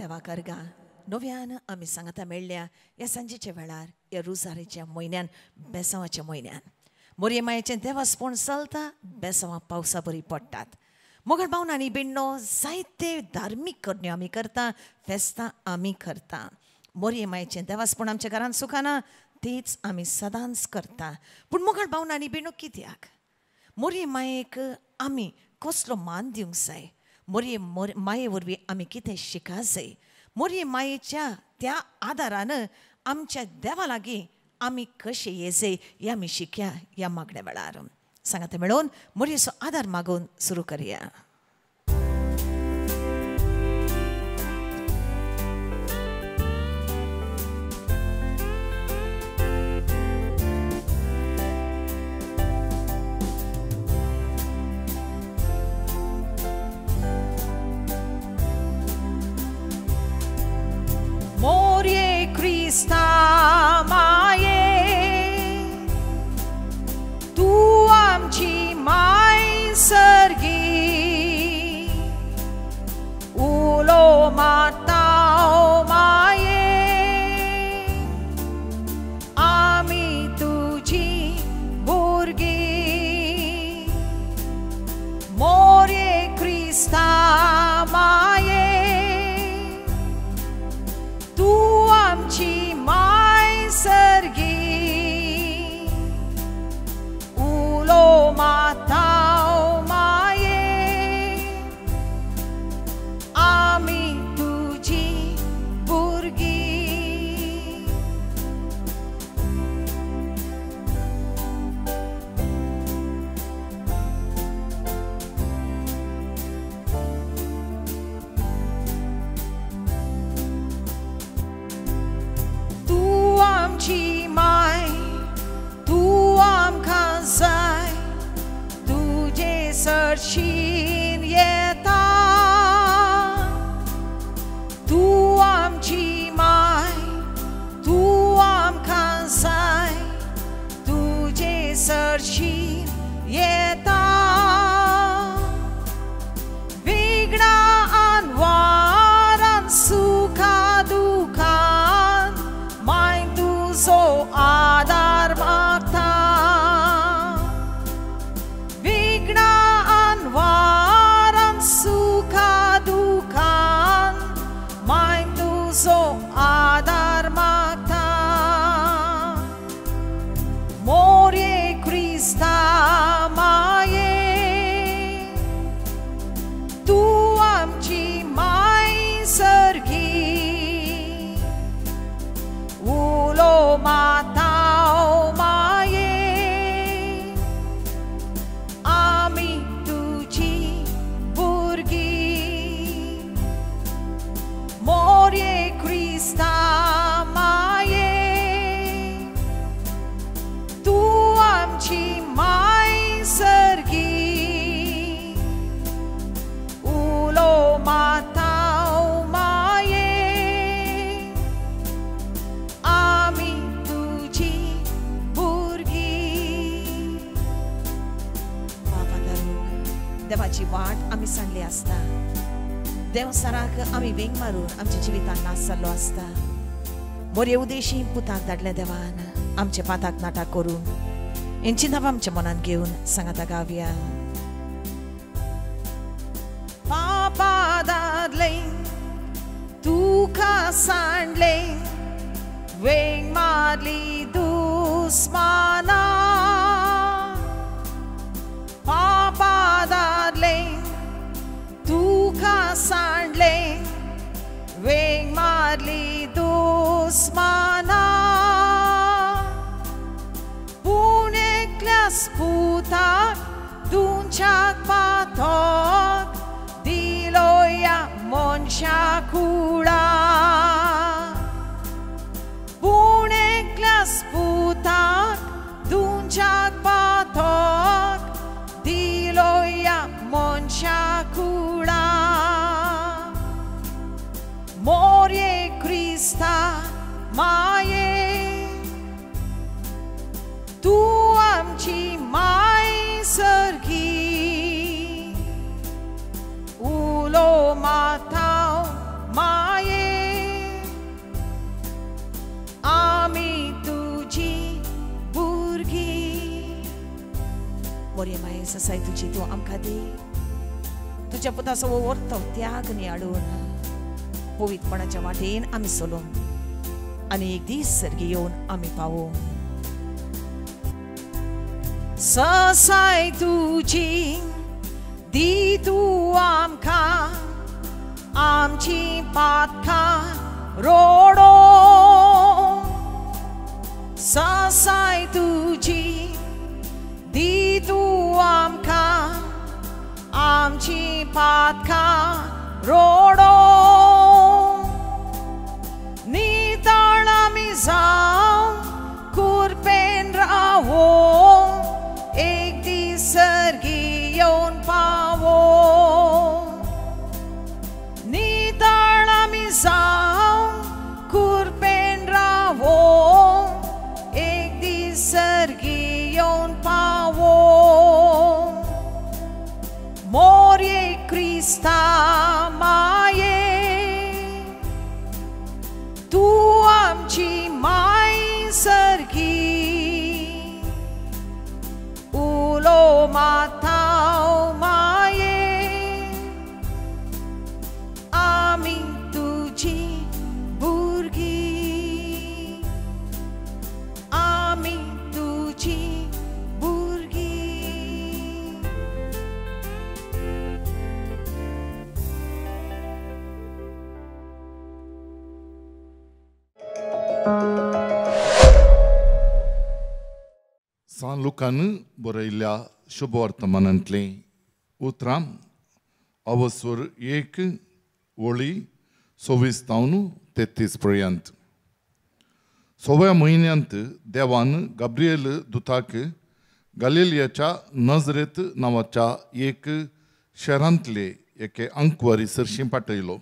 देवा करगा नव्यान आमी सांगाता मेळ्ळ्या ह्या सांजेच्या वेळार ह्या रोजारीच्या म्हयन्यान बेसांवाच्या म्हयन्यान मोरये मायेचें देवासपण चलता बेसांवां पावसा बरी पडटात. मोगल भावनांनी बिण्णो जायते धार्मीक करण्यो आमी करता, फेस्तां आमी करता. मोरये मायेचें देवासपण आमच्या घरान सुखाना तेच आमी सदांच करता. पूण मोगल भावनांनी बिण्णो कित्याक मोरये मायेक आमी कसलो मान दिवंक जाय, मोरये माये वरवीं आमी कितें शिका जाय, मोरये मायेच्या त्या आदारान आमच्या देवा लागीं आमी कशें येजय हें आमी शिकया ह्या मागण्या वेळार. सांगात मेळोवन मोरयेचो आदार मागून सुरू करया. मोरये क्रिस्ता माये तूं आमची माय सर्गी, उलो मारता माये आमी तुजी भुरगीं. मोरये क्रिस्ता माये तूं आमची माय सर्गी, उलो मारता माये आमी तुजी भुरगीं. तूं आमची माय, तूं आमकां जाय, तुजे सरशीन येता. तूं आमची माय, तूं आमकां जाय, तुजे सरशीन येता. विगडा आनवारान सुखा दुखान माय तुजो आदार मागता. विगडा आनवारान सुखा दुखान माय तुजो आदार मागता. मोरये क्रिस्ता माये तूं आमची माय सर्गी, उलो मारता माये आमी तुजी भुरगीं. मोरये क्रिस्ता माये तूं आमची माय सर्गी, उलो मारता माये आमी तुजी भुरगीं. बाबा दारूक देवाची वाट आमी सांडली आसता, देवसाराक आमी वेंग मारून आमच्या जिवितान नाश जाल्लो आसता. मोरये उदेशी पुताक धाडल्या देवान आमच्या पाताक नाटक करून हेंची नांव आमच्या मनान घेवन सांगाता गावया. पापा दादले तुका सांडले वेंग मारली दुस्माना, पापा दादले तुका सांडले वेंग मारली दुस्माना. पूण एकल्यास पुताक दुंच्याक पातक दिलो ह्या मनशा कुळा. पूण एकल्यास पुताक दुंच्याक पातक दिलो ह्या मनशा कुळा. मोरये क्रिस्ता माये तूं आमची माय सर्गी, उलो मारता माये मोरये माये ससाय तुजी तूं आमकां दी. तुज्या पुताचो वर्तो त्याग नियाळून पवित्रपणाच्या वाटेन आमी चलूं आनी एक दीस सर्गी येवन आमी पावूं. ससाय तुजी दी तूं आमकां, आमची पातकां रोडो. ससाय तुजी दी तूं आमकां, आमची पातकां रोडो. नितळ आमी जावं कुरपेन रावो, एक दीस सर्गी येवन पावो. नितळ आमी जावं कुरपेन रावो, एक दीस सर्गी येवन पावो. मोरये क्रिस्ता माये, तूं आमची माय सर्गी. उलो माताव माये, आमी तुजी भुरगीं, आमी तुजी भुरगीं. सान लुकान बरयल्ल्या शुभवर्तमानांतलीं उतरां अवसर 1 वळी 26 तावन 33 पर्यंत. 6व्या म्हयन्यांत देवान गाब्रिएल दुताक गालिलियाच्या नजरेत नांवाच्या एक शहरांतले एके अंकवारी सरशीं पाठयलो.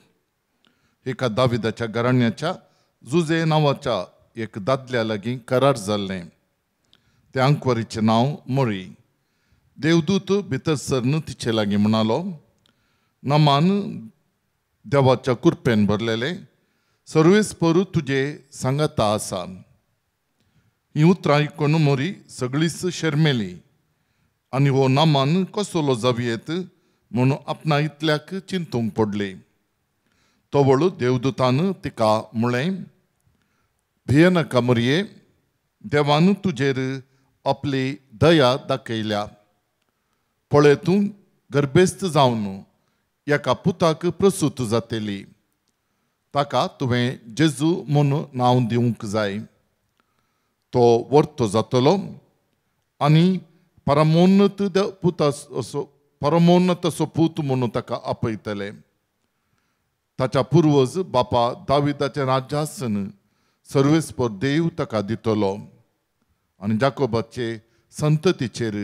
एका दाविदाच्या घराण्याच्या जुजे नांवाच्या एक दादल्या लागीं करार जाल्लें. त्या अंकवारीचें नांव मोरी. देवदूत भितर सरन तिचे लागीं म्हणालो, नमान देवाच्या कुरपेन भरलेले सर्वेस्पर तुजे सांगाता आसा. ही उतरां आयकून मोरी सगळीच शर्मेली आनी हो नामान कसलो जावयेत म्हूण आपणा इतल्याक चिंतूंक पडली. तवळ देवदूतान तिका म्हळें, भियेनाका मोरये, देवान तुजेर आपली दया दाखयल्या. पळय तूं गर्भेस्त जावन एका पुताक प्रसूत जातली. ताका तुवें जेजू म्हूण नांव दिवंक जाय. तो वर्तो जातलो आनी परमोन्नत पुता असो परमोन्नत असो पूत म्हणून ताका आपयतले. ताच्या पुर्वज बापा दाविदाचें राज्यासन सर्वेस्पर देव ताका दितलो आनी जाकोबाचे संततीचेर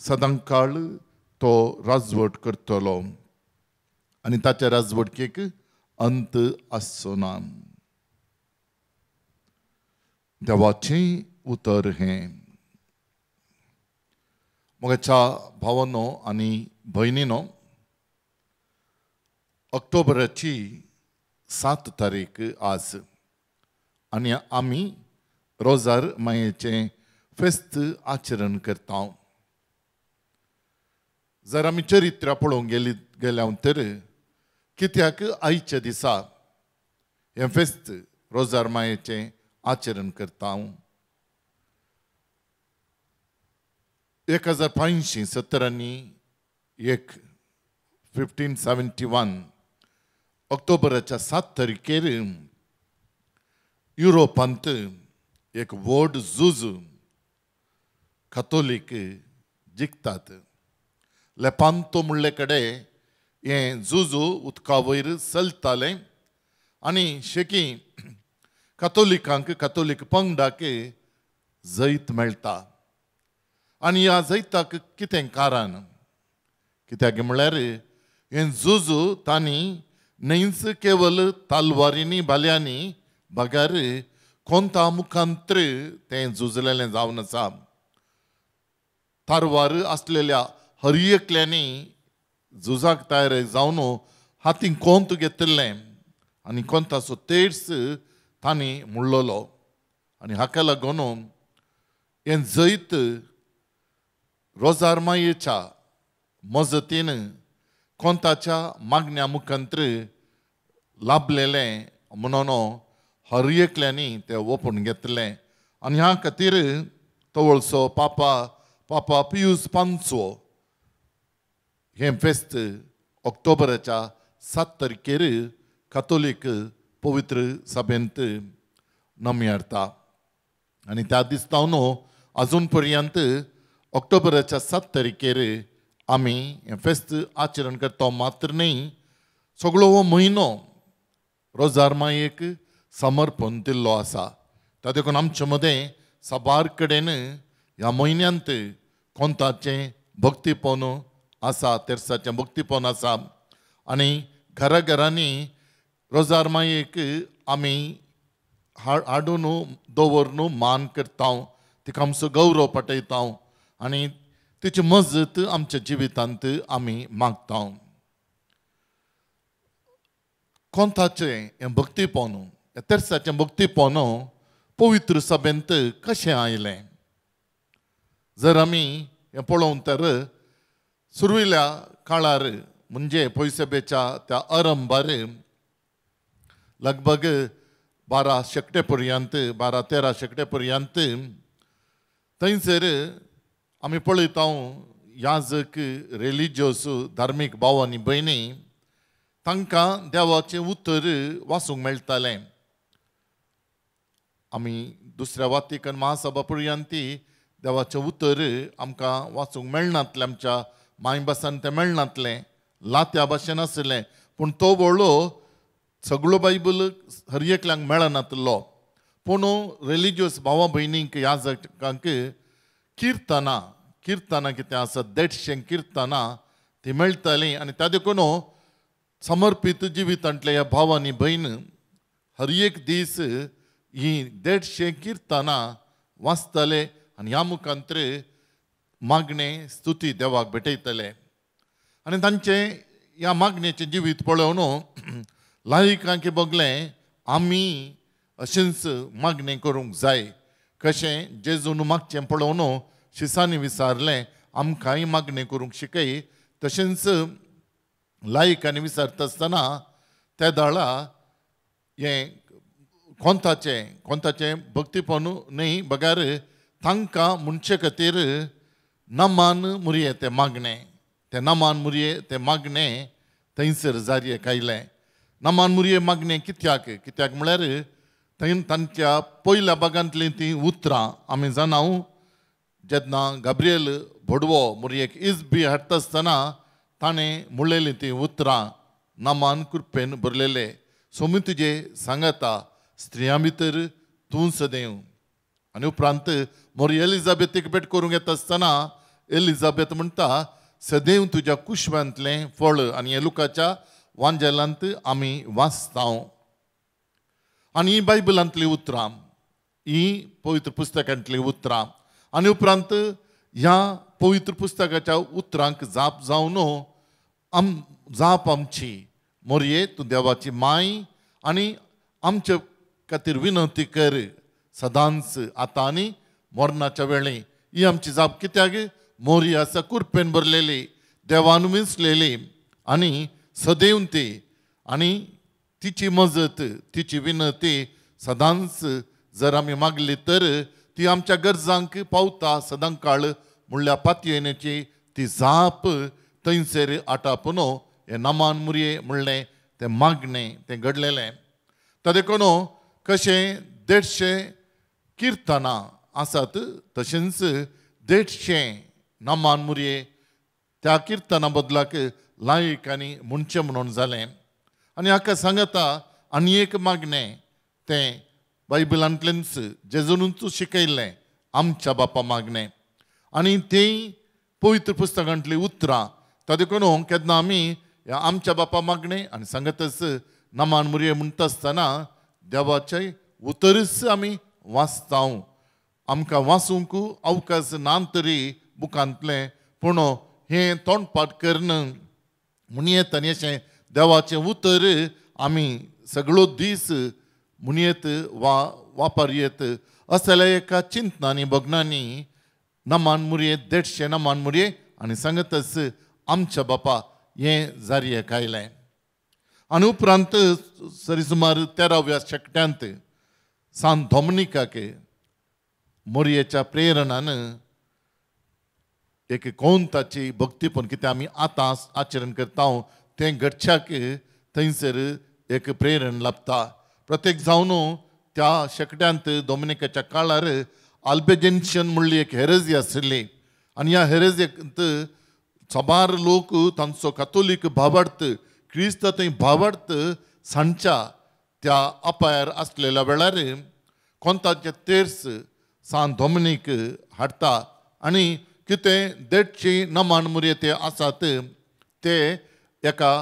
सदांकाळ तो राजवट करतलो आनी ताच्या राजवटकेक अंत आसचो ना. देवाचें उतर हें. म्हज्या भावानो आनी भयणीनो, ऑक्टोबराची 7 तारीख आज आनी आमी रोजार मायेचें फेस्त आचरण करता. जर आमी चरित्र पळोवंक गेल्या तर कित्याक आयच्या दिसा हें फेस्त रोजार मायेचें आचरण करता. 1571 1571 ऑक्टोबराच्या 7 तारखेर युरोपांत एक व्हड झूज कातोलीक जिखतात. लेपांतो म्हणले कडेन हें झूज उदका वयर चलतालें आनी शेकी कातोलिकांक कातोलीक पंगडाक जैत मेळटा. आनी ह्या जैताक कितें कारण, कित्याक म्हळ्यार हें झूज तांणी न्हयच केवल तालवारींनी भाल्यांनी बगर कोंता मुखांत्र तें झुजलेलें जावन आसा. तारवार आसलेल्या हर एकल्यांनी झुजाक तयार जावन हातीन कोंत घेतिल्लें आनी कोंताचो तेर्स तांणी म्हणलेलो आनी हाका लागून हें जैत रोजार मायेच्या मजतीन कोंताच्या मागण्या मुखांत्र लाभलेलें म्हणून हर एकल्यांनी तें ओपून घेतलें. आनी ह्या खातीर तवळसो पापा पापा पियूस पांचवो हें फेस्त ऑक्टोबराच्या 7 तारखेर कातोलीक पवित्र सभेंत नमयारता. आनी त्या दिसता न्हू अजून पर्यंत ऑक्टोबराच्या 7 तारखेर आमी हें फेस्त आचरण करता. मात्र न्हय, सगळो हो म्हयनो रोजार मायेक समर्पण दिल्लो आसा. त्या देखून आमचे मदें साबार कडेन ह्या म्हयन्यांत कोंताचें भक्तीपण आसा, तेर्साचें भक्तीपण आसा. आनी घरा घरांनी रोजार मायेक आमी हाडून दवरून मान करता, तिका आमचो गौरव पाठयता आनी तिची मजत आमच्या जिवितांत आमी मागता. कोंताचें हें भक्तीपण, ह्या तेर्साचें भक्तीपण पवित्र सभेंत कशें आयलें जर आमी हें पळोवंक तर सुरवेल्या काळार म्हणजे पयसभेच्या त्या आरंभार लगभग 12 शेंकडे पर्यंत, 12-13 शेंकडे पर्यंत थंयसर आमी पळयता याजक रिलिजियस धार्मीक भाव आनी भयणी तांकां देवाचें उतर वाचूंक मेळटालें. आमी दुसऱ्या वातिकन महासभा पर्यंत देवाचें उतर आमकां वाचूंक मेळनातलें, आमच्या मायभासान तें मेळनातलें, लात्या भाशेन आसलें. पूण तो व्हडलो सगळो बायबल हर एकल्यांक मेळनातलो. पूण रिलिजियस भावा भयणींक याजकांक किर्तनां, किर्तनां कितें आसा 150 किर्तनां ती मेळटालीं. आनी त्या देखून समर्पीत जिवितांतल्या ह्या भावांनी भयण हर एक दीस ही 150 किर्तनां वाचताले आनी ह्या मुखांत्र मागणें स्तुती देवाक भेटयतले. आनी तांचें ह्या मागणेचें जिवीत पळोवन लायकांक बगलें आमी अशेंच मागणें करूंक जाय. कशें जेजून मागचें पळोवन शिसांनी विचारलें आमकांय मागणें करूंक शिकय, तशेंच लायकांनी विचारता आसतना त्या दाळा हें कोंताचें कोंताचें भक्तीपण न्हय बगार तांकां म्हणचे खातीर नमान मुरये तें मागणें, तें नमान मुरये तें मागणें थंयसर जारयेक आयलें. नमान मुरये मागणें कित्याक, कित्याक म्हळ्यार थंय तांच्या पयल्या भागांतलीं तीं उतरां आमी जाणा. जेन्ना गाब्रियल भडवो मुरयेक इजबी हाडटा आसतना ताणें म्हणलेलीं तीं उतरां नमान कृपेन भरलेले सोमी तुजे सांगता स्त्रियां भितर तूं सदैव. आनी उपरांत मोर एलिजाबेथीक भेट करूंक येता आसतना एलिजाबेथ म्हणटा सदैव तुज्या कुशव्यांतलें फळ. आनी हे लुकाच्या वांजेलांत आमी वाचता. आनी ही बायबलांतलीं उतरां, ही पवित्र पुस्तकांतलीं उतरां. आनी उपरांत ह्या पवित्र पुस्तकाच्या उतरांक जाप जावन जाप आमची मोरये तूं देवाची माय आनी आमचे खातीर विनंती कर सदांच आतां आनी मरणाच्या वेळी. ही आमची जाप कित्याक मोरी आसा कुरपेन भरलेली, देवान विंचलेली आनी सदैव ती आनी तिची मजत तिची विनंती सदांच जर आमी मागली तर ती आमच्या गरजांक पावता सदां काळ म्हणल्यार पातयेनेची ती जाप थंयसर आटापून हें नमान मुरये म्हणलें तें मागणें तें घडलेलें. त्या देखून कशें 150 किर्तनां आसात तशेंच 150 नमान मुरये त्या किर्तना बदलाक लायक आनी म्हणचें म्हणून जालें. आनी हाका सांगता आनी एक मागणें तें बायबलांतलेंच जेजूनच शिकयल्लें आमच्या बापा मागणें आनी तें पवित्र पुस्तकांतलीं उतरां. त्या देखून केन्ना आमी ह्या आमच्या बापा मागणें आनी सांगतच नमान मुरये म्हणटा आसतना देवाचें उतरच आमी वाचता. आमकां वाचूंक अवकाश ना तरी बुकांतलें, पूण हें तोंडपाठ करून म्हणयेत आनी अशें देवाचें उतर आमी सगळो दीस म्हणयेत वा वापरयेत असल्या एका चिंतनांनी भग्नांनी नमान मुरये 150 नमान मुरये आनी सांगतच आमच्या बापा हें जारीय कायलें. आनी उपरांत सरी सुमार 13व्या शेंकड्यांत सान दोमिनिकाक मोरयेच्या प्रेरणान एक कोंताची भक्तीपण कितें आमी आतां आचरण करता तें घडच्याक थंयसर एक प्रेरण लाभता. प्रत्येक जावन त्या शेंकड्यांत दोमिनिकाच्या काळार आल्बेजेन्शियन म्हणली एक हेरेजी आशिल्ली आनी ह्या हेरेजींत साबार लोक तांचो कातोलीक भावार्थ क्रिस्त थंय भावार्थ सांच्या त्या अपायार आसलेल्या वेळार कोंताचे तेर्स सान दोमिनीक हाडटा आनी कितें 150 नमान मुरये ते आसात ते एका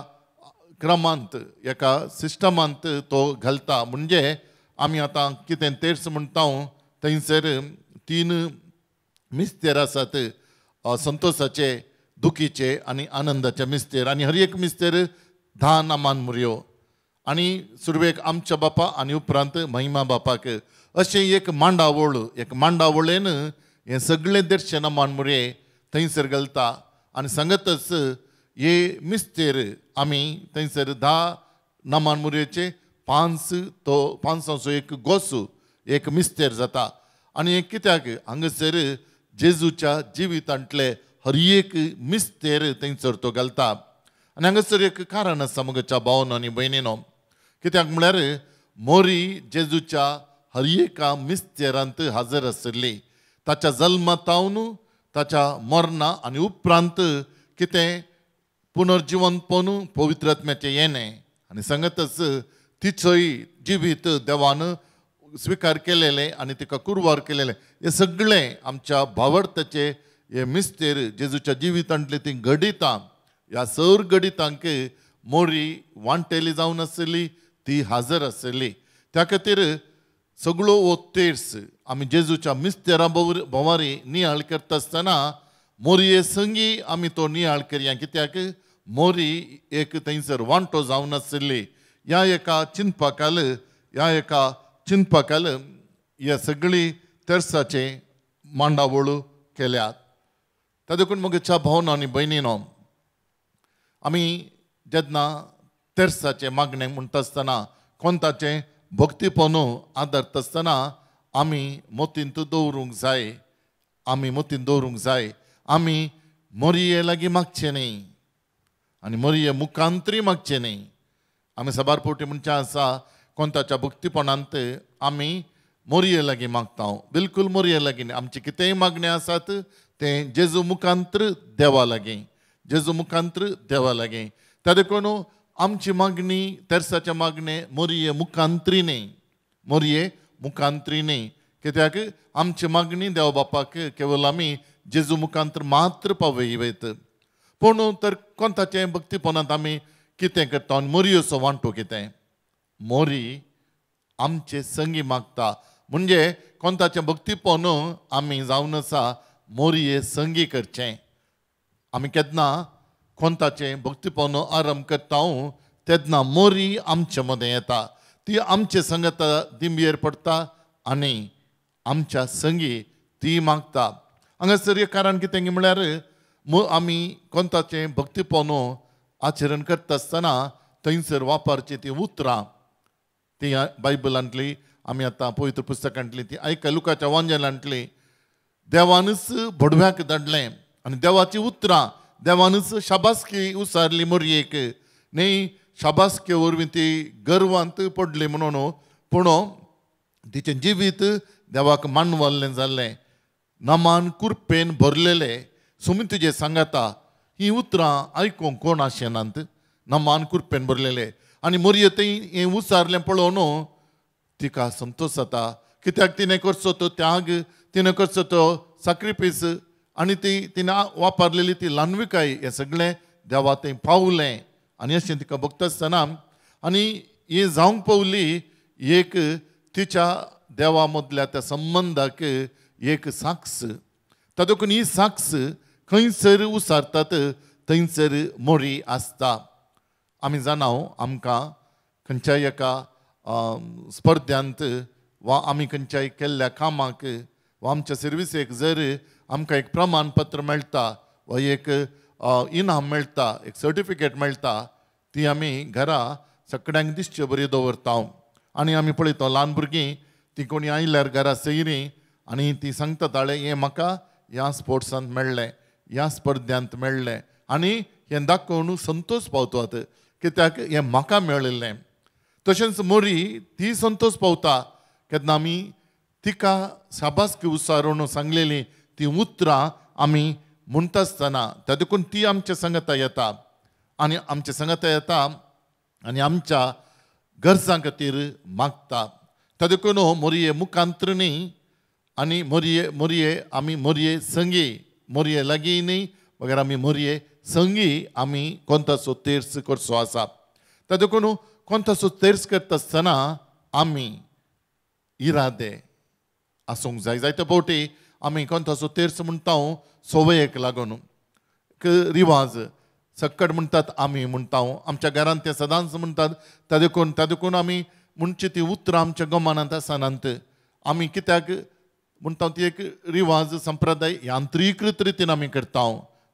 क्रमांत एका सिस्टमांत तो घालता. म्हणजे आमी आतां कितें तेर्स म्हणटा थंयसर 3 मिस्तेर आसात, संतोषाचे, दुखीचे आनी आनंदाचे मिस्तेर आनी हर एक मिस्तेर 10 नमान मुरयो आनी सुरवेक आमच्या बापा आनी उपरांत महिमा बापाक अशें एक मांडावळ, एक मांडावळेन हें सगळें 150 नमान मुरये थंयसर घालता आनी सांगतच हे मिस्तेर आमी थंयसर 10 नमान मुरयेचे 5 तो 500 एक गोसू एक मिस्तेर जाता. आनी हें कित्याक हांगासर जेजूच्या जिवितांतले हर एक मिस्तेर थंयसर तो घालता. आनी हांगासर एक कारण आसा म्हज्या भावनो आनी भयणीनो, कित्याक म्हळ्यार मोरी जेजूच्या हर एका मिस्तेरांत हाजर आशिल्ली. ताच्या जल्मातावन ताच्या मरणा आनी उपरांत कितें पुनर्जिवंतपण पवित्र आत्म्याचें येणें आनी सांगतच तिचोय जिवीत देवान स्विकार केलेलें आनी तिका कुरवार केलेलें हें सगळें आमच्या भावार्थाचे हे मिस्तेर जेजूच्या जिवितांतली ती घडितां ह्या सर घडितांक मोरी वांटेली जावन आशिल्ली, ती हाजर आशिल्ली. त्या खातीर सगळो हो तेर्स आमी जेजूच्या मिस्तेरा भोंवारी नियाळ करता आसतना मोरये संगी आमी तो नियाळ करया, कित्याक मोरी एक थंयसर वांटो जावन आशिल्ली. ह्या एका चिंतपाकाल ह्या एका चिंतपाकाल ह्या सगळी तेर्साचे मांडावळ केल्यात. त्या देखून म्हज्या भावनो आनी भयणीनो, आमी जेन्ना तेर्साचें मागणें म्हणटा आसतना कोंताचें भक्तीपण आदारता आसतना आमी मोतींत दवरूंक जाय, आमी मोतींत दवरूंक जाय आमी मोरये लागीं मागचें न्ही आनी मोरये मुखांतरी मागचें न्ही. आमी साबार फावटी म्हणचें आसा कोंताच्या भक्तीपणांत आमी मोरये लागीं मागता, बिलकूल मोरये लागीं न्ही. आमचें कितेंय मागणें आसात तें जेजू मुखांत्र देवा लागीं, जेजू मुखांत्र देवा लागीं. त्या देखून आमची मागणी तेर्साचें मागणें मोरये मुखांत्री न्ही, मोरये मुखांत्री न्ही, कित्याक आमची मागणी देव बापाक केवल आमी जेजू मुखांत्र मात्र पावयत. पूण तर कोंताचें भक्तीपणांत आमी कितें करता आनी मोरयेचो वांटो कितें, मोरी आमचे संगी मागता. म्हणजे कोंताचें भक्तीपण आमी जावन आसा मोरये संगी करचें. आमी केन्ना कोंताचें भक्तीपण आरंभ करता तेन्ना मोरी आमचे मदें येता, ती आमचे संगत दिंबयेर पडटा आनी आमच्या संगी ती मागता. हांगासर एक कारण कितें म्हळ्यार आमी कोंताचें भक्तीपण आचरण करता आसतना थंयसर वापरची ती उतरां ती बायबलांतली आमी आतां पवित्र पुस्तकांतली ती आयका लुकाच्या वांजेलांतली देवानूच भडव्याक धाडलें आनी देवाची उतरां देवानूच शाबासकी उसारली मोरयेक न्ही, शाबासके वरवीं ती गर्वांत पडली म्हणून, पूण तिचें जिवीत देवाक मानवल्लें जाल्लें, नमान कुरपेन भरलेलें. सुमी तुजें सांगाता हीं उतरां आयकूंक कोण आशेनात, नमान कुरपेन भरलेले आनी मोरये थंय हें उसारलें पळोवन तिका संतोश जाता, कित्याक तिणें करचो तो त्याग, तिणें करचो तो साक्रिफीस आनी ती तिणें वापरलेली ती ल्हानविकाय हें सगळें देवा थंय पावलें आनी अशें तिका भोगता आसतना आनी हें जावंक पावली एक तिच्या देवा मदल्या त्या संबंदाक एक साक्ष. त्या देखून ही साक्ष खंयसर उसारतात थंयसर मोरी आसता. आमी जाणा आमकां खंयच्याय एका स्पर्ध्यांत वा आमी खंयच्याय केल्ल्या कामाक वा आमच्या सर्विसेक जर आमकां एक प्रमाणपत्र मेळटा वा एक इनाम मेळटा, एक सर्टिफिकेट मेळटा, ती आमी घरा सगळ्यांक दिसचे बरी दवरता. आनी आमी पळयता ल्हान भुरगीं ती कोणी आयल्यार घरा सयरीं आनी ती सांगता ताळे हें म्हाका ह्या स्पोर्ट्सांत मेळ्ळें, ह्या स्पर्ध्यांत मेळ्ळें, आनी हें दाखोवन संतोश पावतात कित्याक हें म्हाका मेळिल्लें. तशेंच मोरी ती संतोश पावता केन्ना आमी तिका शाबासकी उसारून सांगलेली ती उतरां आमी म्हणटा आसतना त्या देखून ती आमच्या सांगता येता आनी आमच्या सांगता येता आनी आमच्या गरजां खातीर मागता. त्या देखून मोरये मुखांत्र न्ही आनी मोरये मोरये आमी मोरये संगी, मोरये लागीं न्ही बगर आमी मोरये संगी आमी कोणतासो तेर्स करचो आसा. त्या देखून कोणतासो तेर्स करता आसतना आमी इरादे आसूंक जाय. जायते फावटी आमी कोणतासो तेर्स म्हणटा संवयेक लागून, एक रिवाज सक्कड म्हणटात आमी म्हणटा, आमच्या घरांत ते सदांच म्हणटात. त्या देखून त्या देखून आमी म्हणची ती उतरां आमच्या गमनांत आसनात. आमी कित्याक म्हणटा ती एक रिवाज संप्रदाय यांत्रीकृत रितीन आमी करता,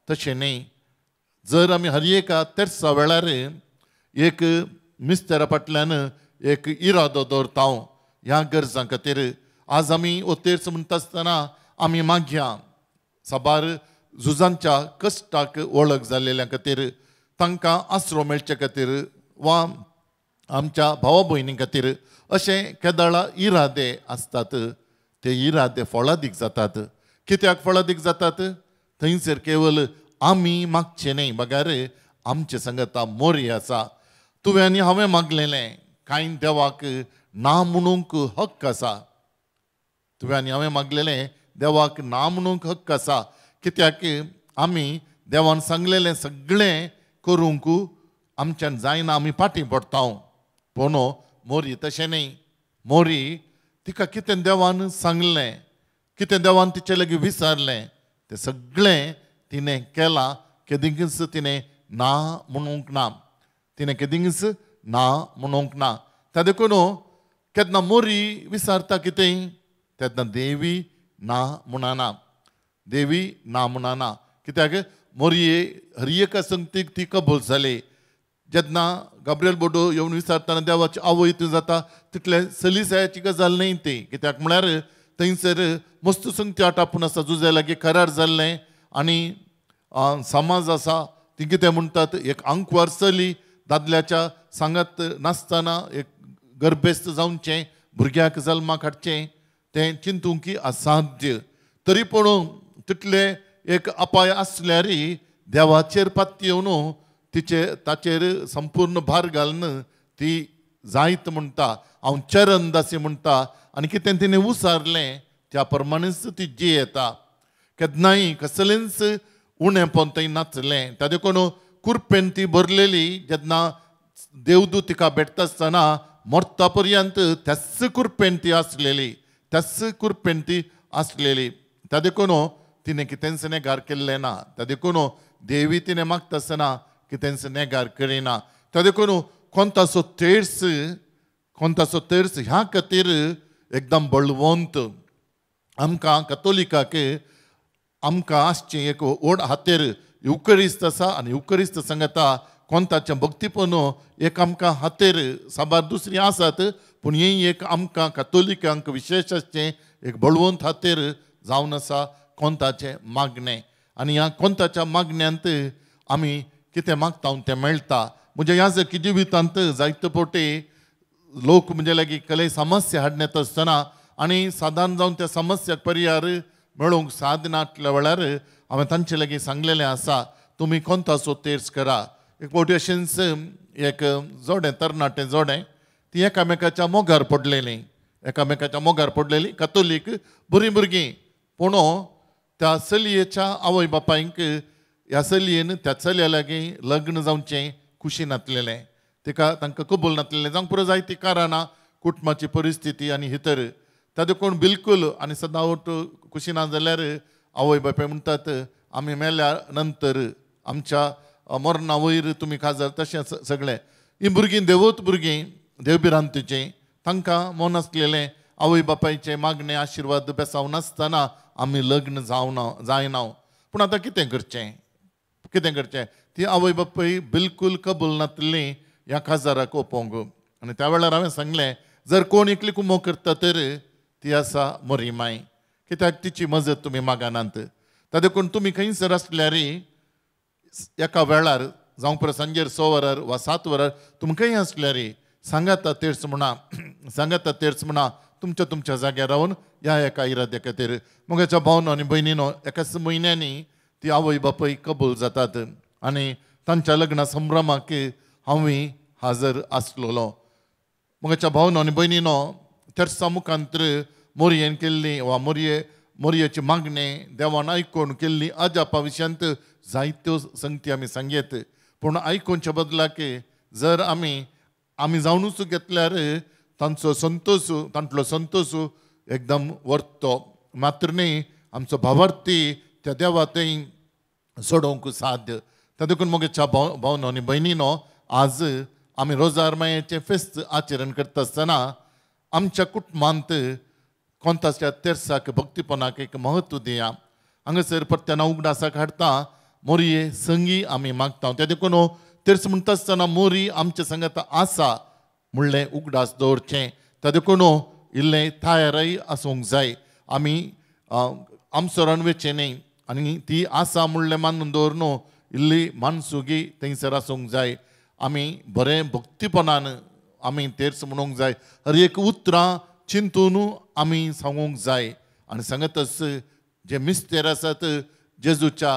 तशें न्ही. जर आमी हर एका तेर्सा वेळार एक मिस्तेरा फाटल्यान एक इरादो दवरता ह्या गरजां खातीर, आज आमी हो तेर्स म्हणटा आसतना आमी मागया साबार झुजांच्या कश्टाक वळख जाल्लेल्या खातीर, तांकां आसरो मेळचे खातीर वा आमच्या भावा भयणी खातीर अशें केदळा इरादे आसतात. ते इरादे फळादीक जातात. कित्याक फळादीक जातात? थंयसर केवल आमी मागचें न्ही बगर आमचे सांगता मोरी आसा. तुवें आनी हांवें मागलेलें कांय देवाक ना म्हणूंक हक्क आसा. तुवें आनी हांवें मागलेलें देवाक ना म्हणूंक हक्क आसा, कित्याक आमी देवान सांगलेलें सगळें करूंक आमच्यान जायना, आमी फाटीं पडटा. पूण मोरी तशें न्ही. मोरी तिका कितें देवान सांगलें, कितें देवान तिचे लागीं विचारलें तें सगळें तिणें केलां. केदींच तिणें ना म्हणूंक ना, तिणें केदींच ना म्हणूंक ना. त्या देखून केन्ना मोरी विचारता कितें तेन्ना देवी ना म्हणना, देवी ना म्हणना. कित्याक मोरये हर एका संगतीक ती कबूल जाली. जेन्ना गाब्रियल बोडो येवन विचारतना देवाची आवय तूं जाता तितले सलीसायाची गजाल न्ही ती, कित्याक म्हळ्यार थंयसर मस्त संगती आटापून आसा, जुजे लागीं करार जाल्लें आनी समाज आसा ती कितें म्हणटात, एक आंकवार चली दादल्याच्या सांगात नासतना एक गर्भेस्त जावचें, भुरग्याक जल्माक हाडचें तें चिंतूंक असाध्य. तरी पूण तितले एक अपाय आसल्यार देवाचेर पातयेवन तिचे ताचेर संपूर्ण भार घालून ती जायत म्हणटा, हांव चरण दासी म्हणटा आनी कितें तिणें उसारलें त्या प्रमाणेच ती जियेता. केन्नाय कसलेंच उणेंपण थंय नाचलें. त्या देखून कुरपेन ती भरलेली जेन्ना देवदूत तिका भेटता आसतना मरता पर्यंत त्याच कुरपेन ती आसलेली, त्याच कुरपेन ती आसलेली. त्या देखून तिणें कितेंच नेगार केल्लें ना. त्या देखून देवी तिणें मागता आसतना कितेंच नेगार करिना. त्या देखून कोणतासो तेर्स, कोणतासो तेर्स ह्या खातीर एकदम बळवंत आमकां कतोलिकाक आमकां आसचें एक व्हड हातेर युकरिस्त आसा आनी युकरिस्त सांगता कोणताचें भक्तीपण एक आमकां हातेर साबार दुसरीं आसात, पूण हें एक आमकां कतोलिकांक विशेश आसचें एक बळवंत हातेर जावन आसा कोणताचें मागणें. आनी ह्या कोणताच्या मागण्यांत आमी कितें मागता तें मेळटा. म्हणजे ह्या जकी जिवितांत जायते फावटी लोक म्हणजे लागीं कसलेय समस्या हाडण्यात आसतना आनी सादारण जावन त्या समस्याक पर्याय मेळोवंक साद नासल्या वेळार हांवें तांचे लागीं सांगलेलें आसा, तुमी कोणतासो तेर्स करा. एक फावटी अशेंच एक जोडें, तरणाटें जोडें, ती एकामेकाच्या मोगार पडलेलीं, एकामेकाच्या मोगार पडलेलीं, कतोलीक बरीं भुरगीं. पूण त्या चलयेच्या आवय बापायक ह्या चलयेन त्या चलया लागीं लग्न जावचें खुशी नासलेलें, तिका तांकां कबूल नासलेलें. जावंक पुरो जायतीं कारणां, कुटुंबाची परिस्थिती आनी हितर. त्या देखून बिलकूल आनी सदांच खुशी ना जाल्यार आवय बापाय म्हणटात आमी मेल्या नंतर आमच्या मरणा वयर तुमी खाजर तशें सगळें. ही भुरगीं देवत भुरगीं, देवभिरांतीचीं, तांकां मन आसलेलें आवय बापायचें मागणें आशिर्वाद बेसांव नासतना आमी लग्न जावना जायना. पूण आतां कितें करचें, कितें करचें? ती आवय बापूय बिलकूल कबूल नातली ह्या काजाराक ओपोवंक. आनी त्या वेळार हांवें सांगलें जर कोण एकली कुमो करता तर ती आसा मोरी माय, कित्याक तिची मजत तुमी मागनात. ता देखून तुमी खंयसर आसल्यार एका वेळार जावं पर सांजेर 6 वरार वा 7 वरार तुमकांय आसल्यार सांगाता तेर्स म्हणा, सांगाता तेर्स म्हणा तुमच्या तुमच्या जाग्यार रावन ह्या एका इराद्या खातीर. म्हज्या भावनो आनी भयणीनो एकाच म्हयन्यांनी ती आवय बापूय कबूल जातात आनी तांच्या लग्ना संभ्रमाक हांवूय हाजर आसलेलो. म्हज्या भावनो आनी भयणीनो तेर्सा मुखांतर मोरयेन केल्ली वा मोरयेची मागणें देवान आयकून केल्ली अजापा विशयांत जायत्यो संगती आमी सांगयत. पूण आयकुच्या बदलाक जर आमी आमी जावनूच घेतल्यार तांचो संतोश, तांतलो संतोश एकदम वर्तो मात्र न्ही आमचो भावार्थी त्या देवा थंय सोडोवंक साध्य. त्या देखून म्हज्या भावनो आनी भयणीनो आज आमी रोजार मायेचें फेस्त आचरण करता आसतना आमच्या कुटुंबांत कोणताच्या तेर्साक भक्तीपणाक एक म्हत्व दिया. हांगासर परत्यान उगडासाक हाडटा मोरये संगी आमी मागता. त्या देखून तेर्स म्हणटा आसतना मोरी आमच्या संगात आसा म्हणलें उगडास दवरचें. त्या देखून इल्लें तयारय आसूंक जाय. आमी आमचो रणवेचें न्ही आनी ती आसा म्हणलें मानून दवर न्हू, इल्ली मानसुगी थंयसर आसूंक जाय. आमी बरें भक्तीपणान आमी तेर्स म्हणूंक जाय. हर एक उतरां चिंतून आमी सांगूंक जाय. आनी सांगतच जे मिस्तेर आसात जेजूच्या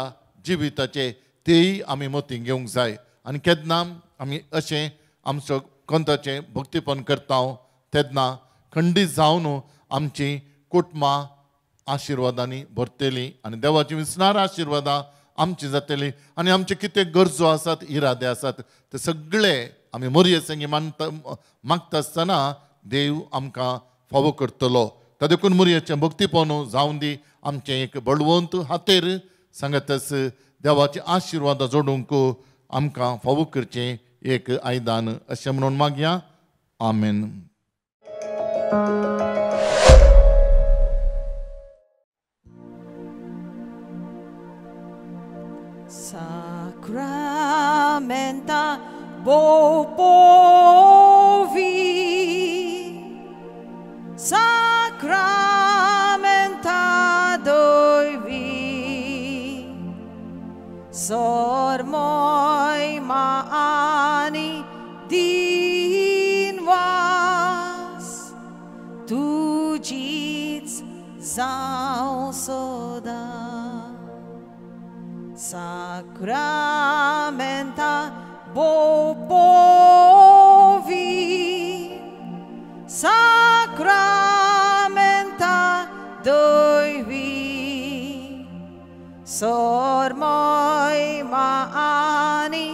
जिविताचे तेय आमी मतीं घेवंक जाय. आनी केन्ना आमी अशें आमचो कोंताचें भक्तीपण करता तेन्ना खंडीत जावन आमची कुटुंबां आशिर्वादांनी भरतली आनी देवाची विसणार आशिर्वादां आमची जातली. आनी आमचे कितें गरजो आसात, इरादे आसात ते सगळे आमी मोरये संगी मानता मागता आसतना देव आमकां फावो करतलो. ता देखून मोरयेचें भक्तीपण जावन दी आमचें एक बळवंत हातेर सांगतच देवाचे आशिर्वादां जोडूंक आमकां फावो करचें एक आयदान अशें म्हणून मागया. आमेन. Sacramenta Bopovi, Sacramenta Doivi, Sormoi maani din vas, tujits zau soda. Sacramenta Bopovi, Sacramenta Doivi, Sormoi maani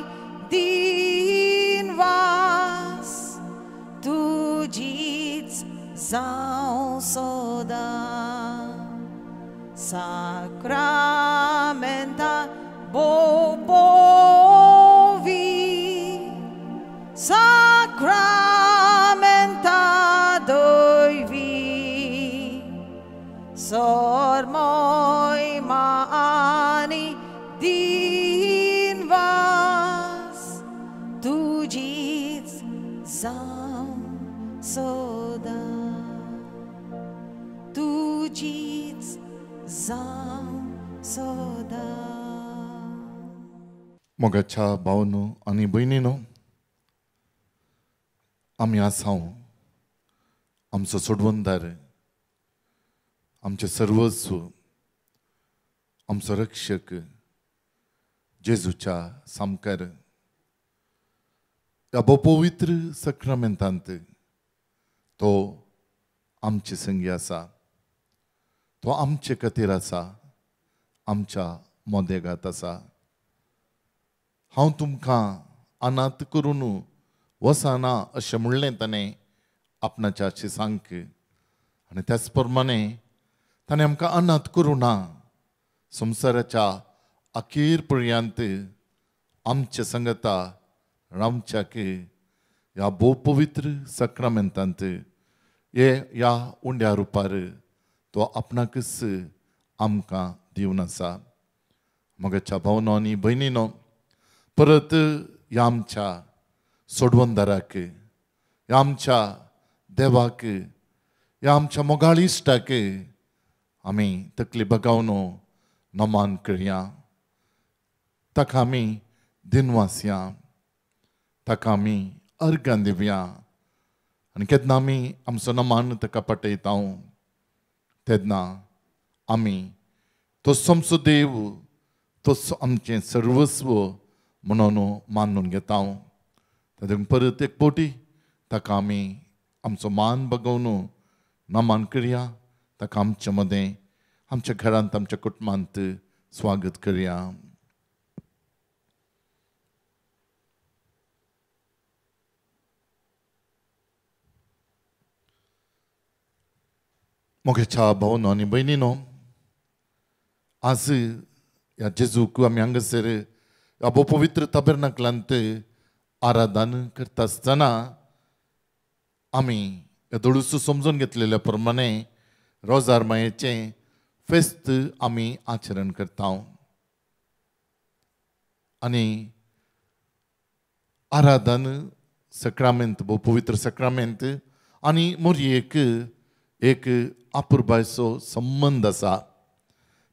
din vas, tujits zau soda. Sacramenta Bopovi, Sacramenta Doivi, Sormoi maani din vas, tujits zau soda, tujits zau soda. मोगाच्या भावनो आनी भयणीनो, आमी आसाव आमचो सोडवणदार, आमचें सर्वस्व, आमचो रक्षक जेजूच्या सामकार ह्या पवित्र सक्रामेंतांत तो आमचे संगी आसा, तो आमचे खातीर आसा, आमच्या मोदेगात आसा. हांव तुमकां अनाथ करून वसना अशें म्हणलें ताणें आपणाच्या शिसांक. आनी त्याच प्रमाणे ताणें आमकां अनाथ करूं ना, संवसाराच्या अखेर पर्यंत आमचे संगता रावच्याक ह्या भोव पवित्र सक्रामेंतांत हे ह्या उंड्या रुपार तो आपणाकच आमकां दिवन आसा. म्हज्या भावनो आनी भयणीनो, परत ह्या आमच्या सोडवणदाराक, ह्या आमच्या देवाक, ह्या आमच्या मोगाळ इश्टाक आमी तकली बगावन नमान करया, ताका आमी दिनवासया, ताका आमी अर्गां दिवया. आनी केन्ना आमी आमचो नमान ताका पटयता तेन्ना आमी तो आमचो देव, तो आमचें सर्वस्व म्हणून मानून घेता. तातूंत परत एक फावटी ताका आमी आमचो मान बगोवन नमान करया, ताका आमचे मदें, आमच्या घरांत, आमच्या कुटुंबांत स्वागत करया. मोगेच्या भावनो आनी भयणीनो, आज ह्या जेजूक आमी हांगासर ह्या भोव पवित्र ताबेर्नाकलांत आराधन करता आसतना आमी ह्या धोडूस समजून घेतलेल्या प्रमाणे रोजार मायेचें फेस्त आमी आचरण करता. आनी आराधन सक्रामेंत, भोव पवित्र सक्रामेंत आनी मोरयेक एक आपुरबायचो संबंद आसा.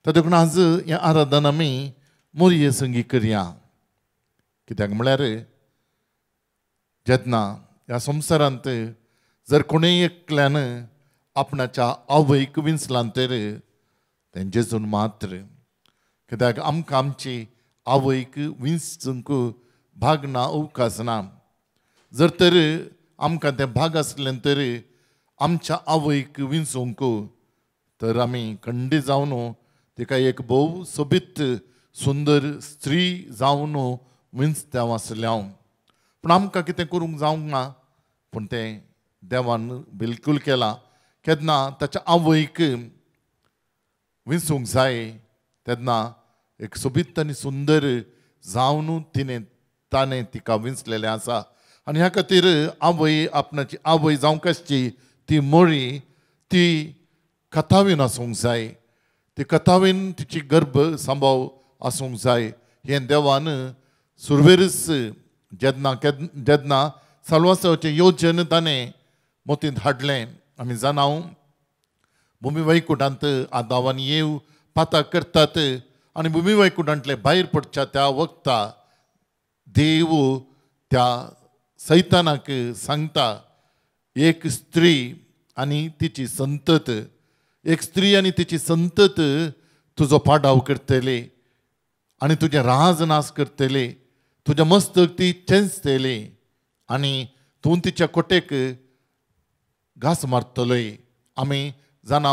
तर देखून आज हें आराधन आमी मोरये संगी करया. कित्याक म्हळ्यार जेन्ना ह्या संवसारांत जर कोणूय एकल्यान आपणाच्या आवयक विंचलां तर तें जेजून मात्र. कित्याक आमकां आमची आवयक विंचूंक भाग ना, अवकाश ना. जर तर आमकां तें भाग आसलें तर आमच्या आवयक विंचूंक तर आमी खंडी जावन तिका एक भोव सोबीत सुंदर स्त्री जावन विंचत्या आसलें हांव. पूण आमकां कितें करूंक जावंक ना, पूण तें देवान बिलकूल केलां. केन्ना ताच्या आवयक विंचूंक जाय तेन्ना एक सोबीत आनी सुंदर जावन तिणें ताणें तिका विंचलेलें आसा. आनी ह्या खातीर आवय आपणाची आवय जावंक आसची ती मोरी ती कथावीन आसूंक जाय, ती कथावीन तिची गर्भ सांबाव आसूंक जाय. हें देवान सुरवेरच जेन्ना जेन्ना साल्वासाचें योजन ताणें मोतींत हाडलें. आमी जाणा भुमी वैकुटांत आदाव आनी येव पाता करतात आनी भुमी वैकुटांतले भायर पडच्या त्या वखता देव त्या सैतानाक सांगता, एक स्त्री आनी तिची संतत, एक स्त्री आनी तिची संतत तुजो पाडाव करतली आनी तुजें राज नाश करतली, तुजें मस्तक ती चेंचतली आनी तूं तिच्या कोटेक घास मारतलोय. आमी जाणा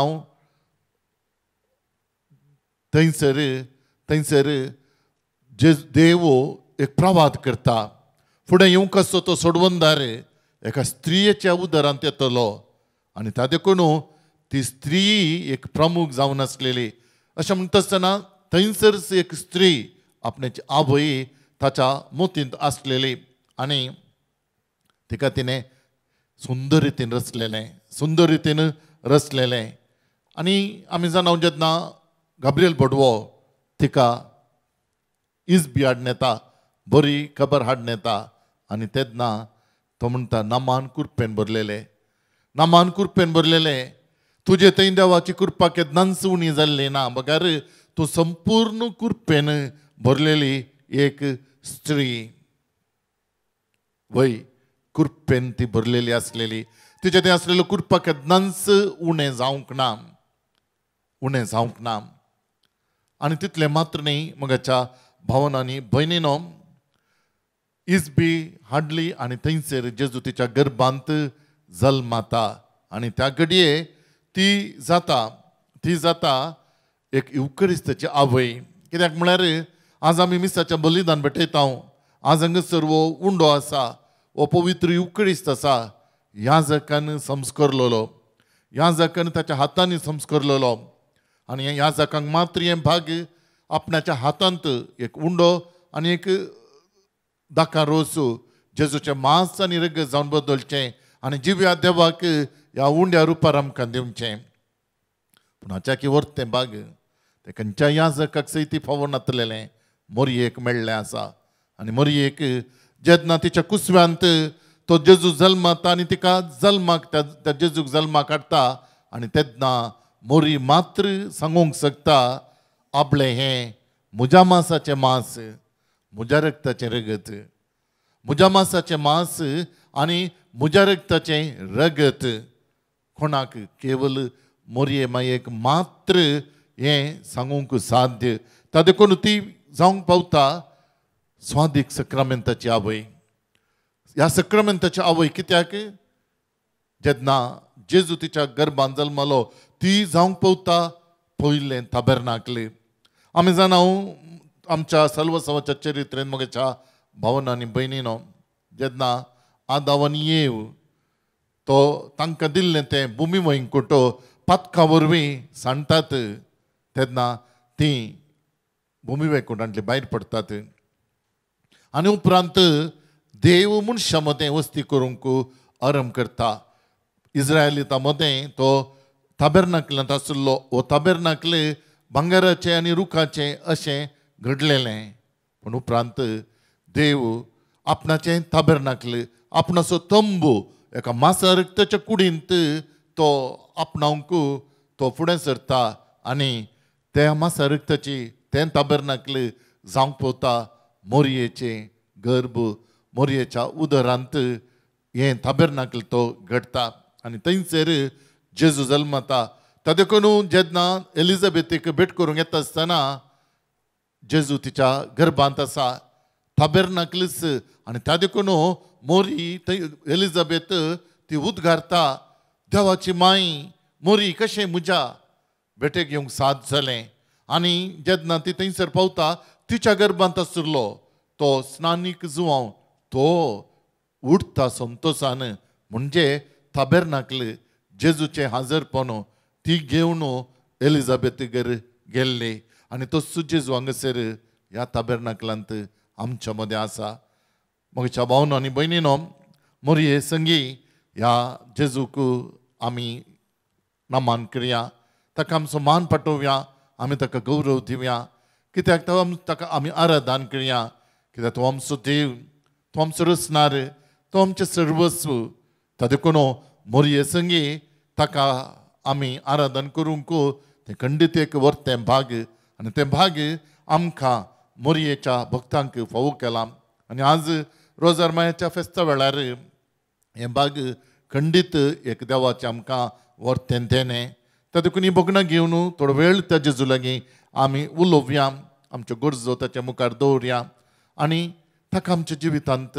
थंयसर थंयसर जे देव एक प्रवाद करता, फुडें येवंक आसचो तो सोडवणदार एका स्त्रियेच्या उदरांत येतलो आनी ता देखून ती स्त्री एक प्रमुख जावन आसलेली. अशें म्हणटा आसतना थंयसरच एक स्त्री आपणाची आवय ताच्या मोतींत आसलेली आनी तिका तिणें सुंदर रितीन रचलेलें, सुंदर रितीन रचलेलें. आनी आमी जाणा जेन्ना गाब्रियल भटवो तिका इजबी हाडून येता, बरी खबर हाडून येता आनी तेन्ना तो म्हणटा, नामान कुरपेन भरलेले, नामान कुरपेन भरलेले, तुजे थंय देवाची कृपा केन्नाच उणी जाल्ली ना, बगर तूं संपूर्ण कुरपेन भरलेली एक स्त्री. वय कुरपेन ती भरलेली आसलेली, तिचे थंय आसलेलो कृपा केन्नाच उणें जावंक ना, उणें जावंक ना. आनी तितलें मात्र न्ही, म्हज्या भावनांनी भयणीनो इजबी हाडली आनी थंयसर जेजू तिच्या गर्भांत जल्माता आनी त्या घडये ती जाता, ती जाता एक युकरिस्ताची आवय. कित्याक म्हळ्यार आज आमी मिसाचें बलिदान भेटयता, आज हांगासर हो उंडो आसा, हो पवित्र युकरिस्त आसा, ह्या जाकान संस्कारलेलो, ह्या जाकान ताच्या हातांनी संस्कारलेलो आनी ह्या जाकांक मात्र हें भाग आपणाच्या हातांत एक उंडो आनी एक दाका रोस जेजूचें मांस आनी रगत जावन बदलचें आनी जिव्या देवाक ह्या उंड्या रुपार आमकां दिवचें. पूण हाच्या की व्हरतें भाग तें खंयच्या याजकाक सयती फावो नातलेलें मोरयेक मेळ्ळें आसा. आनी मोरयेक जेन्ना तिच्या कुसव्यांत तो जेजू जल्माता आनी तिका जल्माक त्या जेजूक जल्माक हाडटा आनी तेन्ना मोरी मात्र सांगूंक शकता आपलें हें म्हज्या मांसाचें मांस, म्हज्या रक्ताचें रगत, म्हज्या मांसाचें मांस आनी म्हज्या रक्ताचें रगत. कोणाक केवल मोरये मायेक मात्र हें सांगूंक साध्य. ता देखून ती जावंक पावता स्वादीक सक्रामेंताची आवय. ह्या सक्रामेंताची आवय कित्याक जेन्ना जेजू तिच्या गर्भान जल्मलो ती जावंक पावता पयलें ताबेर्नाकले. आमी जाणा आमच्या सल्वसवाच्या चरित्रेन म्हज्या भावना आनी भयणीनो जेन्ना आदाव आनी येव तो तांकां दिल्लें तें भुमी वंयकुटो पातकां वरवीं सांडटात तेन्ना तीं भुमी वैकुंठांतली भायर पडटात आनी उपरांत देव मनशां मदें वस्ती करूंक आरंभ करता. इज्रायलितां मदें तो ताबेर्नाकलांत आशिल्लो हो ताबेर्नाकल भांगराचें आनी रुखाचें अशें घडलेलें. पूण उपरांत देव आपणाचें ताबेर्नाकल आपणाचो तंबू एका मासा रक्ताच्या कुडींत तो आपणावंक तो फुडें सरता आनी त्या मासा रक्ताची तें ताबेर्नाकल जावंक पावता मोरयेचें गर्भ, मोरयेच्या उदरांत हें ताबेर्नाकल तो घडटा आनी थंयसर जेजू जल्मता. ता देखून जेन्ना एलिझाबेथीक भेट करूंक येता आसतना जेजू तिच्या गर्भांत आसा ताबेर्नाकलच आनी त्या देखून मोरी थंय एलिझाबेथ ती उद्गारता देवाची माय मोरी कशें म्हज्या भेटेक येवंक साथ जालें. आनी जेन्ना ती थंयसर पावता तिच्या गर्भांत आशिल्लो तो स्नानीक जुवांव तो उठता संतोशान म्हणजे ताबेर्नाकल जेजूचें हाजरपण ती घेवन एलिझाबेथीगेर गेल्ली आनी तो जेजू हांगासर ह्या ताबेर्नाकलांत आमच्या मदें आसा. म्हज्या भावनो आनी भयणीनो मोरये संगी ह्या जेजूक आमी नमान करया, ताका आमचो मान पाठोवया, आमी ताका गौरव दिवया कित्याक तो ताका आमी आराधन करया कित्याक तो आमचो देव, तो आमचो रचणार, तो आमचें सर्वस्व. ता देखून मोरये संगी ताका आमी आराधन करूंक तें खंडीत एक व्हरतें भाग आनी तें भाग आमकां मोरयेच्या भक्तांक फावो केलां. आनी आज रोजार मायाच्या फेस्ता वेळार हें भाग खंडीत एक देवाचें आमकां व्हरतें देणें. ता देखून ही भोगणां घेवन थोडो वेळ त्या जेजू लागीं आमी उलोवया, आमच्यो गरजो ताच्या मुखार दवरया आनी ताका आमच्या जिवितांत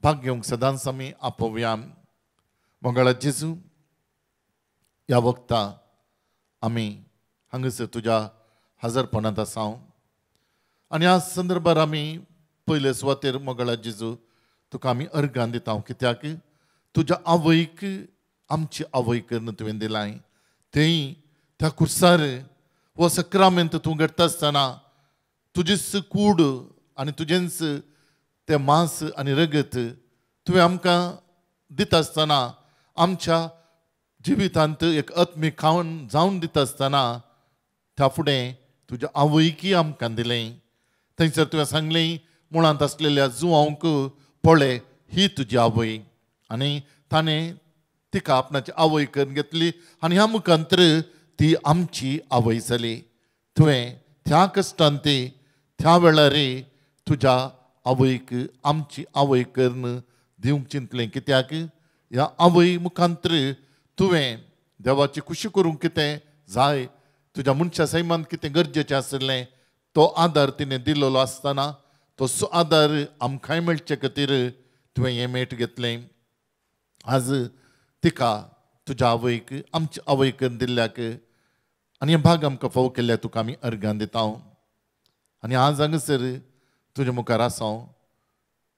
भाग घेवंक सदांच आमी आपोवया. मंगळा जेजू ह्या वखता आमी हांगासर तुज्या हाजरपणांत आसा आनी ह्या संदर्भार आमी पयले सुवातेर मंगळा जेजू तुका आमी अर्गां दिता कित्याक तुज्या आवयक आमची आवय करून तुवें दिलाय थंय त्या कुर्सार हो सक्रामेंत तूं घडटा आसतना तुजीच कूड आनी तुजेंच तें मांस आनी रगत तुवें आमकां दिता आसतना आमच्या जिवितांत एक आत्मीक खावन जावन दिता आसतना त्या फुडें तुज्या आवयकी आमकां दिलें. थंयसर तुवें सांगलें मुळांत आसलेल्या जुवांक पळय ही तुजी आवय आनी ताणें तिका आपणाची आवय करून घेतली आनी ह्या मुखांतर ती आमची आवय जाली. तुवें त्या कश्टान ती त्या वेळार तुज्या आवयक आमची आवय करून दिवंक चिंतलें कित्याक ह्या आवय मुखांतर तुवें देवाची खुशी करूंक कितें जाय तुज्या मनशा सैमान कितें गरजेचें आशिल्लें तो आदार तिणें दिल्लो आसतना तो आदार आमकांय मेळचे खातीर तुवें हें मेट घेतलें. आज तिका तुज्या आवयक आमची आवय करून दिल्ल्याक आनी हें भाग आमकां फावो केल्ल्या तुका आमी अर्गां दिता. आनी आज हांगासर तुज्या मुखार आसा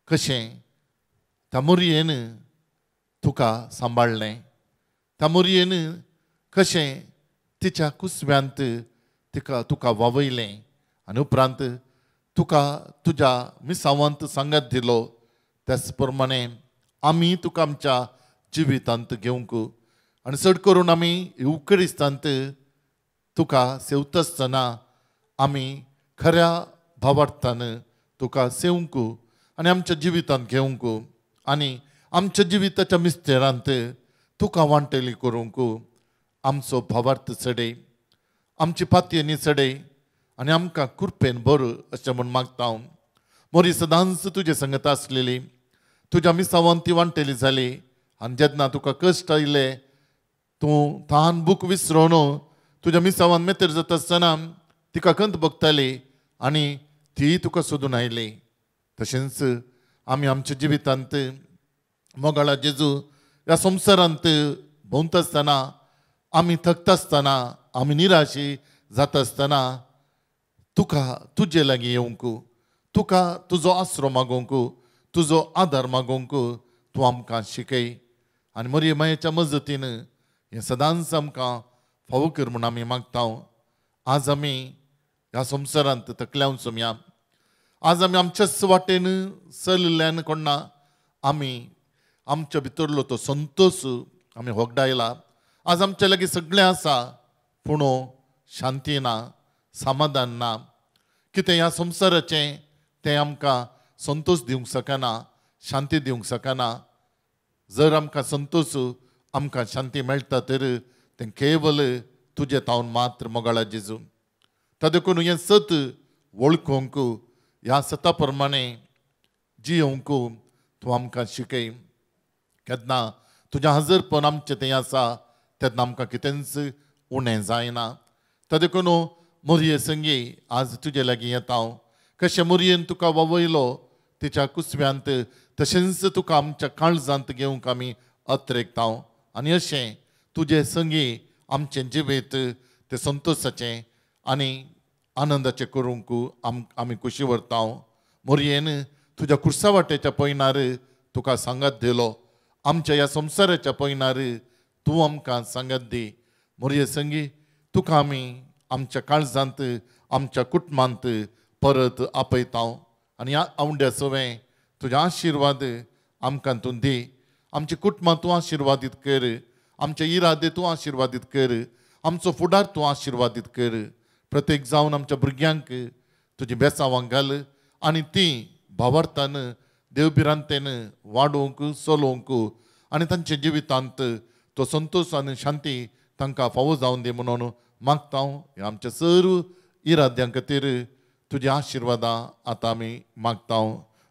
कशें त्या मोरयेन तुका सांबाळ्ळें, त्या मोरयेन कशें तिच्या कुसव्यांत तिका तुका वावयलें आनी उपरांत तुका तुज्या मिसावांत सांगात दिलो. त्याच प्रमाणे आमी तुका आमच्या जिवितांत घेवंक आनी चड करून आमी युक्रिस्तांत तुका सेवता आसतना आमी खऱ्या भावार्थान तुका सेवंक आनी आमच्या जिवितांत घेवंक आनी आमच्या जिविताच्या मिस्तेरांत तुका वांटेली करूंक आमचो भावार्थ चडय, आमची पातयेनी चडय आनी आमकां कृपेन भर अशें म्हूण मागता हांव। मोरी सदांच तुजे संगत आसलेली, तुज्या मिसावान ती वांटेली जाली आनी जेन्ना तुका कश्ट आयले तूं तान बूक विसरून तुज्या मिसावान मेतेर जाता आसतना तिका खंत भोगताली आनी ती तुका सोदून आयली। तशेंच आमी आमच्या जिवितांत मोगाळा जेजू ह्या संवसारांत भोंवता आसतना आमी थकता आसतना आमी निराशी जाता आसतना तुका तुजे लागीं येवंक, तुका तुजो आसरो मागोवंक, तुजो आदार मागोवंक तूं आमकां शिकय आनी मरिये मायेच्या मजतीन हें सदांच आमकां फावो कर म्हूण आमी मागता। आज आमी ह्या संवसारांत तकल्यावन सोमया, आज आमी आमच्याच वाटेन चलिल्ल्यान कोण्णा आमी आमच्या भितरलो तो संतोश आमी होगडायला। आज आमच्या लागीं सगळें आसा पूण शांती ना, समाधान ना। कितें ह्या संवसाराचें तें आमकां संतोश दिवंक शकना, शांती दिवंक शकना। जर आमकां संतोश आमकां शांती मेळटा तर तें केवल तुजे तावन मात्र मोगाळा जेजू। ता देखून हें सत वळखूंक, ह्या सता प्रमाणे जियोवंक तूं आमकां शिकय। केन्ना तुज्या हजरपण आमचें तें आसा तेन्ना आमकां कितेंच उणें जायना। ता देखून मोरये संगी आज तुजे लागीं येता हांव। कशें मोरयेन तुका वावयलो तिच्या कुसव्यांत तशेंच तुका आमच्या काळजांत घेवंक आमी अत्रेकता आनी अशें तुजे संगी आमचें जिवीत तें संतोशाचें आनी आनंदाचें करूंक आमी खुशी व्हरता। मोरयेन तुज्या कुर्सा वाटेच्या पयनार तुका सांगात दिलो, आमच्या ह्या संवसाराच्या पयनार तूं आमकां सांगात दी। मोरये संगी तुका आमी आमच्या काळजांत आमच्या कुटुंबांत परत आपयता आनी ह्या आवंड्या सवें तुज्या आशिर्वाद आमकां तूं दी। आमच्या कुटुंबां तूं आशिर्वादीत कर, आमचे इरादे तूं आशिर्वादीत कर, आमचो फुडार तूं आशिर्वादीत कर। प्रत्येक जावन आमच्या भुरग्यांक तुजी बेसावांक घाल आनी तीं भावार्थान देवभिरांतेन वाडोवंक चलोवंक आनी तांच्या जिवितांत तो संतोश आनी शांती तांकां फावो जावन दी म्हणून मागता हांव। आमच्या सर्व इराद्यां खातीर तुज्या आशिर्वादां आतां आमी मागता।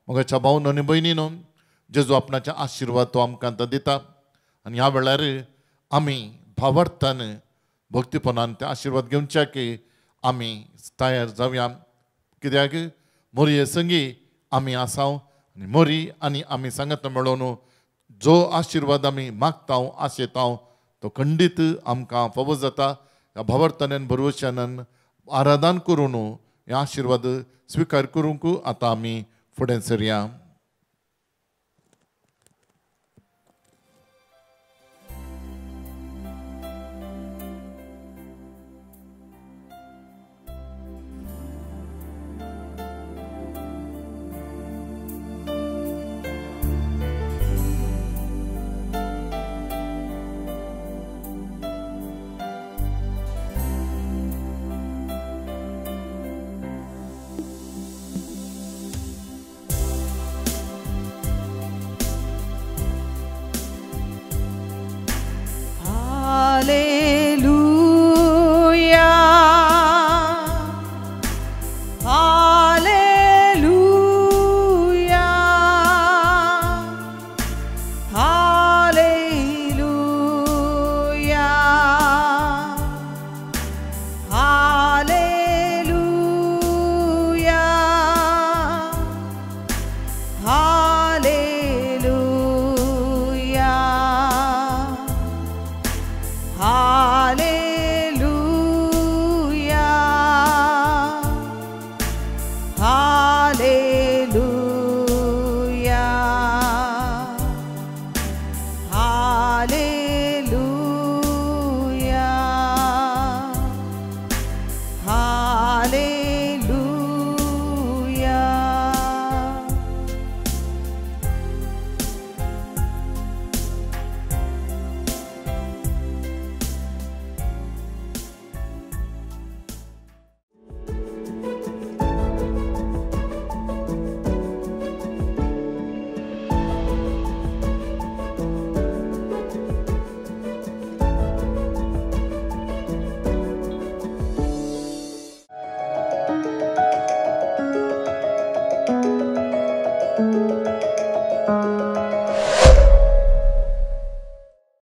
म्हज्या भावन आनी भयणीनो, जेजू आपणाचे आशिर्वाद तो आमकां आतां दिता आनी ह्या वेळार आमी भावार्थान भक्तीपणान ते आशिर्वाद घेवच्याक आमी तयार जावया। कित्याक मोरये संगी आमी आसाव आनी मोरी आनी आमी सांगत मेळोवन जो आशिर्वाद आमी मागता आशेता तो खंडीत आमकां फावो जाता। ह्या भावार्थान भरवशान आराधन करून हे आशिर्वाद स्विकार करूंक आतां आमी फुडें सरया।